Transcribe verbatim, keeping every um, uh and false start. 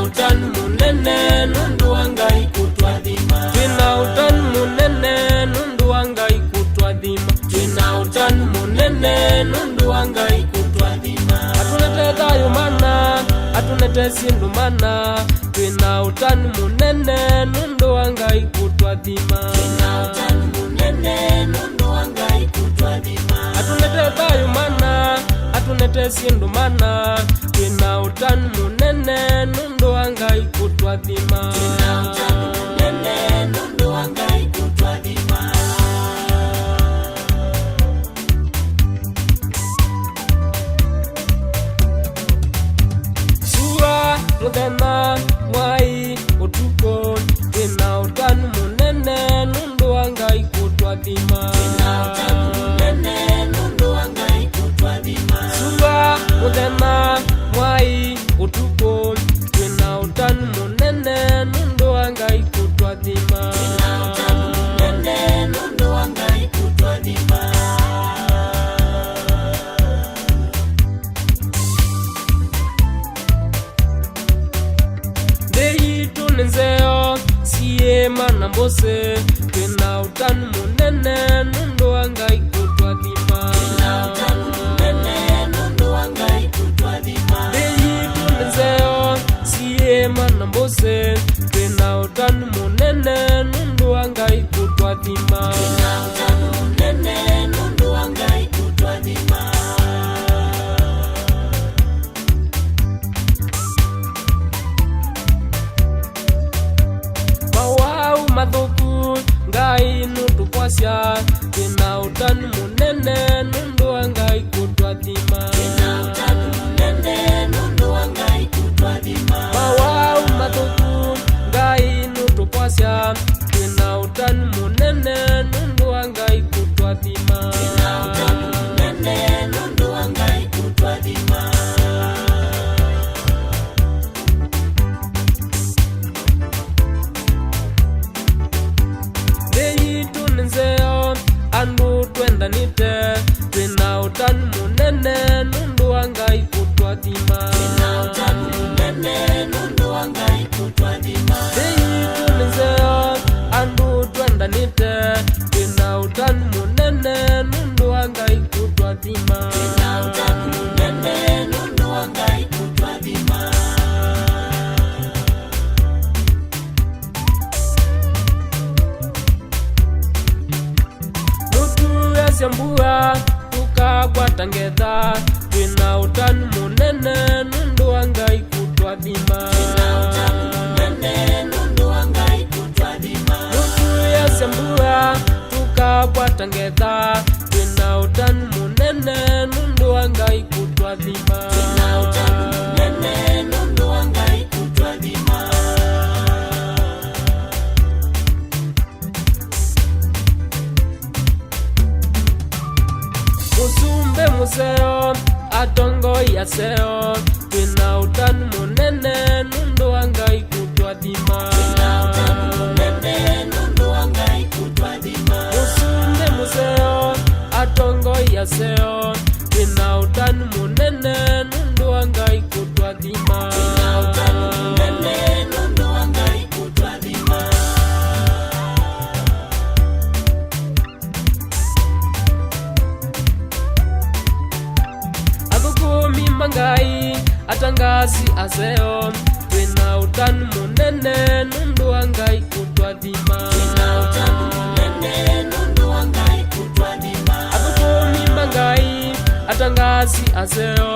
Ũtanu mũnene nũndũ wa Ngai kũtũathima. Twĩ na ũtanu mũnene nũndũ wa Ngai kũtũathima. Twĩ na ũtanu mũnene nũndũ wa Ngai kũtũathima. Atũnete thayũ mana, atũnete syĩndũ mana. Twĩ na ũtanu mũnene nũndũ wa Ngai kũtũathima. Twĩ na ũtanu mũnene nũndũ wa Ngai kũtũathima. Atũnete thayũ mana, atũnete syĩndũ mana. Twĩ na ũtanu mũnene nũndũ wa Ngai kũtũathima. Twĩ na ũtanu mũnene nũndũ wa Ngai kũtũathima. Sua, mũthenya, mwai, ũtukũ, twĩ na ũtanu mũnene nũndũ wa Ngai kũtũathima. Twĩ na ũtanu mũnene nũndũ wa Ngai kũtũathima. Sua, mũthenya, mwai, ũtukũ, twĩ na ũtanu mũnene nũndũ wa Ngai kũtũathima. Twĩ na ũtanu mũnene nũndũ wa Ngai kũtũathima. Nthĩ yitũ nĩ nzeo, syĩĩma na mbũsĩ, twĩ na ũtanu mũnene nũndũ wa Ngai kũtũathima. Twĩ na ũtanu mũnene nũndũ wa Ngai kũtũathima. Nthĩ yitũ nĩ nzeo, syĩĩma na mbũsĩ, twĩ na ũtanu mũnene nũndũ wa Ngai kũtũathima. Twĩ na ũtanu mũnene nũndũ wa Ngai kũtũathima. Mawau mathũku, Ngai nũtũkwasya, twĩ na ũtanu mũnene nũndũ wa Ngai kũtũathima. Twĩ na ũtanu mũnene nũndũ wa Ngai kũtũathima. Mawau mathũku, Ngai nũtũkwasya, twĩ na ũtanu mũnene nũndũ wa Ngai kũtũathima. Twĩ na ũtanu mũnene nũndũ wa Ngai kũtũathima. Nthĩ yitũ nĩ nzeo, andũ twendanĩte, twĩ na ũtanu mũnene nũndũ wa Ngai kũtũathima. Twĩ na ũtanu mũnene nũndũ wa Ngai kũtũathima. Nthĩ yitũ nĩ nzeo, andũ twendanĩte, twĩ na ũtanu mũnene nũndũ wa Ngai kũtũathima. Twĩ na ũtanu mũnene nũndũ wa Ngai kũtũathima. Nũtuasya mbua, tũkakwata ngetha, twĩ na ũtanu mũnene nũndũ wa Ngai kũtũathima. Twĩ na ũtanu mũnene nũndũ wa Ngai kũtũathima. Nũtuasya mbua, tũkakwata ngetha, twĩ na ũtanu mũnene nũndũ wa Ngai kũtũathima. Twĩ na ũtanu mũnene nũndũ wa Ngai kũtũathima. Mũsumbĩ mũseo, atongoi aseo, twĩ na ũtanu mũnene nũndũ wa Ngai kũtũathima. Twĩ na ũtanu mũnene nũndũ wa Ngai kũtũathima. Mũsumbĩ mũseo, atongoi aseo, twĩ na ũtanu mũnene nũndũ wa Ngai kũtũathima. Twĩ na ũtanu mũnene nũndũ wa Ngai kũtũathima. Athũkũmi ma Ngai, atangasi aseo, twĩ na ũtanu mũnene nũndũ wa Ngai kũtũathima. Twĩ na ũtanu mũnene nũndũ wa Ngai kũtũathima. Athũkũmi ma Ngai, atangasi aseo,